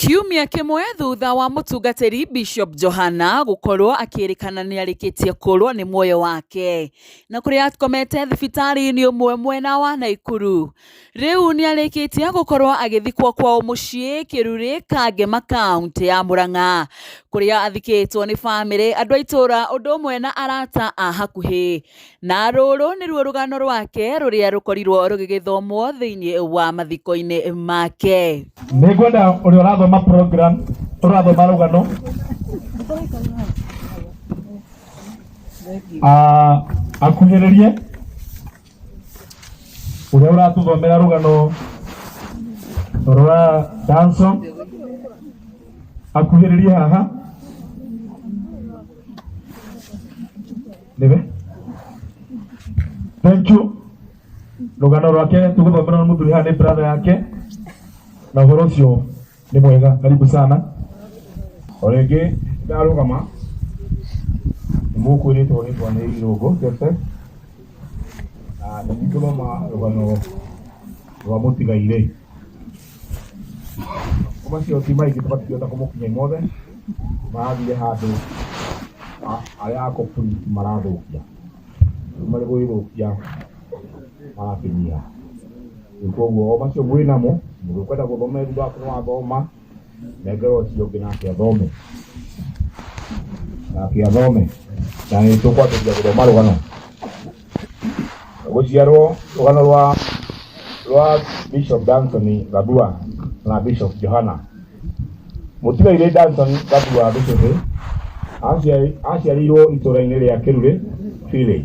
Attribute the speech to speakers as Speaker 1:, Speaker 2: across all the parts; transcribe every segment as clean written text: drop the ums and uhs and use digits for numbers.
Speaker 1: Kiumia kĩmwe thutha wa mũtungatĩri Bishop Johana gũkorwo akĩrĩkana nĩarĩkĩtie kũrwo nĩ muoyo wake na kũrĩa akomete thibitarĩ-inĩ ũmwe mwena wa Naikuru. Rĩu nĩarĩkĩtie gũkorwo agĩthikwo kwao mũciĩ Kĩrurĩ, Kangema, kauntĩ ya Murang'a kũrĩa athikĩtwo nĩ bamĩrĩ, andũ a itũũra ũndũ ũmwe na arata a hakuhĩ. Na rũrũ nĩruo rũgano rwake rũrĩa rũkorirwo rũgĩgĩthomwo thĩinĩ wa mathiko-inĩ make.
Speaker 2: Nĩ ngwenda ũrĩa ũrathoma program, ũrathoma rũgano Ah, akuhĩrĩrie ũrĩa ũratũthomera rũgano rwa Danson akuhĩrĩrie haha nĩwe. Thank you. Rũgano rwake tũgũthomerwo nĩ mũthuri haha nĩ brother yake na ũhoro ũcio nĩ mwega. Karibu sana.
Speaker 3: O rĩngĩ ndarũgama nĩ mũkwĩrĩtwo rĩtwa nĩ Irũngũ Joseph na nĩ ngũthoma rũgano rwa mũtigairĩ. Mabuku macio ti maingĩ tũgatigĩhota kũmũkinyia inyuothe, marathire handũ arĩa a kũprint marathũkia, rĩu marĩ gũgĩthũkia marakĩnyiha. Rĩu koguo o macio mwĩ namo, mũndũ ũkwenda gũthoma thutha waku nĩ wathoma, nengera ũcio ũngĩ nake athome, nake athome, na nĩ tũkwambĩrĩria gũthoma rũgano. Gũciarwo rũgano rwa rwa Bishop Danson Gathua na Bishop Johana. Mũtigairĩ Danson Gathua Gĩcũhĩ aciarĩirwo itũũra-inĩ rĩa Kĩrurĩ Village,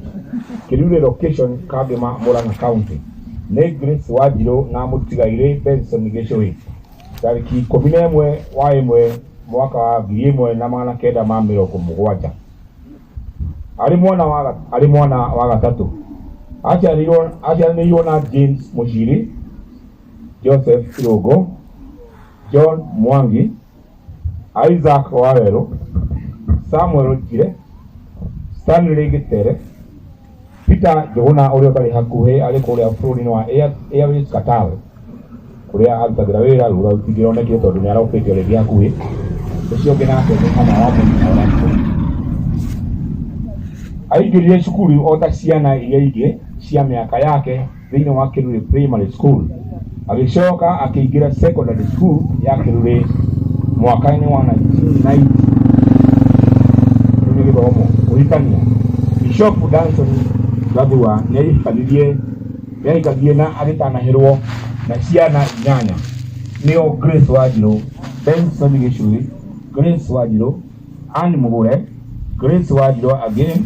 Speaker 3: Kĩrurĩ Location, Kangema, Murang'a County nĩ Grace Wanjirũ na mũtigairĩ Benson Gĩcũhĩ tarĩki 11 wa ĩmwe mwaka wa 1970. Arĩ mwana wa arĩ mwana wa gatatũ. Aciarĩirwo aciaranĩirwo na James Mũciri, Joseph Irũngũ, John Mwangi, Isaac Wawerũ, Samuel Njire, Stanley Gĩtere, Peter Njũgũna ũrĩa ũtarĩ hakuhĩ arĩ kũrĩa bũrũri-inĩ wa Airways Qatar kũrĩa arutagĩra wĩra rĩu rũtingĩronekire tondũ nĩ arokĩte rĩngĩ hakuhĩ. Ũcio ũngĩ nake nĩ Hannah wa Aingĩrire cukuru o ta ciana iria ingĩ cia mĩaka yake thĩinĩ wa Kĩrurĩ Primary School, agĩcoka akĩingĩra secondary school ya Kĩrurĩ mwaka-inĩ wa 1990. Rĩu nĩ gĩthomo kũhikania. Bishop Danson Gathua nĩahikanirie na agĩtanahĩrwo na ciana inyanya nĩo Grace Wanjirũ, Benson Gĩcũhĩ, Grace Wanjirũ, Ann Mũgũre, Grace Wanjirũ again,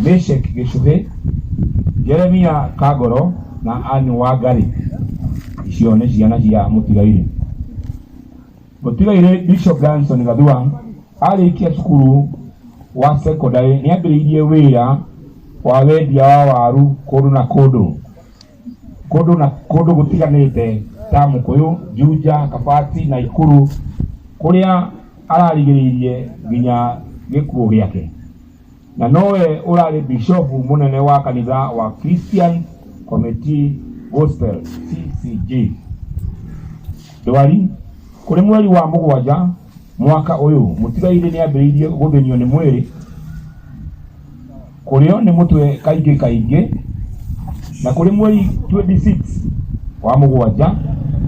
Speaker 3: Meshek Gĩcũhĩ, Jeremia Kangoro na Ann Wangari. Icio nĩ ciana cia mũtigairĩ. Mũtigairĩ Bishop Danson Gathua arĩkia cukuru wa secondary nĩ ambĩrĩirie wĩra wa wendia wa waru kũndũ na kũndũ kũndũ na kũndũ gũtiganĩte ta Mũkũyũ, Juja, Kabati na Ikuru kũrĩa ararigĩrĩirie nginya gĩkuũ gĩake. Na nowe ũrarĩ bishofu mũnene wa kanitha wa Christian Committee Gospel CCG. Ndwari kũrĩ mweri wa mũgwanja mwaka ũyũ mũtigairĩ nĩambĩrĩirie gũthĩnio nĩ mwĩrĩ kũrĩo nĩ mũtwe kaingĩ kaingĩ na kũrĩ mweri 26 wa mũgwanja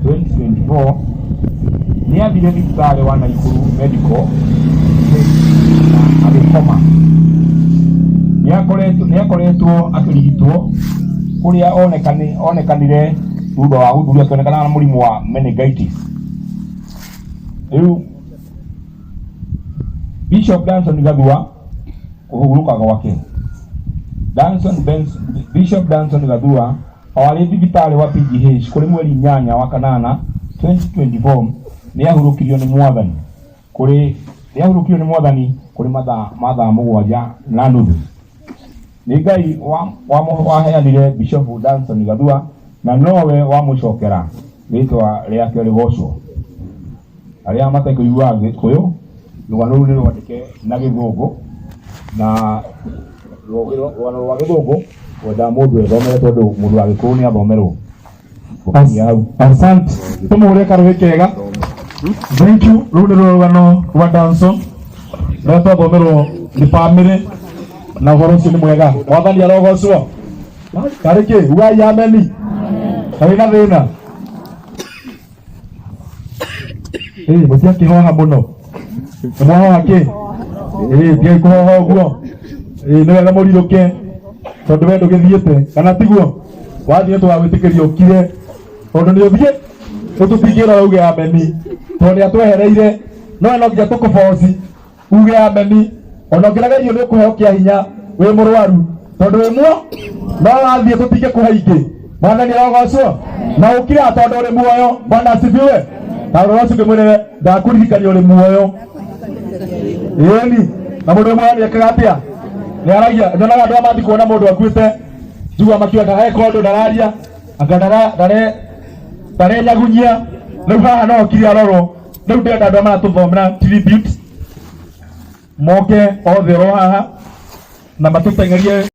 Speaker 3: 2024 nĩ athire thibitarĩ wa Naikuru Medical na agĩkoma. Nĩ akoretwo akĩrigitwo kũrĩa onekanire thutha wa gũthurio akĩonekana na mũrimũ wa meningitis. Rĩu Bishop Danson Gathua kũhurũka gwake. Danson Benson, Bishop Danson Gathua o arĩ thibitarĩ wa PGH kũrĩ mweri inyanya wa kanana 2024 nĩ ahurũkirio nĩ mwathani kũrĩ nĩ ahurũkirio nĩ mwathani kũrĩ mathaa ma thaa 7:30. Nĩ Ngai waheanire Bishop Danson Gathua na nowe wamũcokera rĩtwa rĩake rĩgocwo. Arĩa matekũiguaga Gĩkũyũ, rũgano rũu nĩ rwandĩke na Gĩthũngũ, na rũgano rwa Gĩthũngũ rwendaga mũndũ ethomere tondũ mũndũ wa Gĩkũyũ nĩ athomerwo. Gũkinyia hau.
Speaker 2: Asante. Tumuhure karuhi kega. Thank you. Rũu nĩ rũgano rwa Danson rũrĩa twathomerwo nĩ bamĩrĩ na ũhoro ũcio nĩ mwega. Mwathani arogocwo. Karĩ kĩ? Ugai ameni. Karĩ na thĩna? Ĩ mũtiakĩhoha mũno. Nĩ mwahoha kĩ? Ĩ tigai kũhoha ũguo. Ĩ nĩ wega mũrirũke tondũ we ndũgĩthiĩte kana tiguo? Wathiĩ tũgagwĩtĩkĩria ũkire tondũ nĩ ũthiĩ ũtũtingĩra uge ameni tondũ nĩ atwehereire no no nginya tũkũboci uge ameni ona ũngĩrega irio nĩ ũkũheo kĩa hinya wĩ mũrwaru tondũ wĩ muo no wathiĩ tũtingĩkũhe ingĩ. Mwathani arogocwo na ũkira tondũ ũrĩ muoyo. Bwana asifiwe. Na ũrora ũcio ũngĩmwĩre ndakũririkania ũrĩ muoyo. Ĩni na mũndũ wĩ muoyo nĩ ekaga atĩa? Nĩ aragia. Nyonaga andũ aya mathiĩ kuona mũndũ akuĩte njiguaga makiuga ndareka ũndũ ndararia anga ndarenyagunyia. Rĩu haha no okire arorwo. Rĩu ndĩrenda andũ aya maratũthomera tribute moke othe oro haha na matũteng'erie.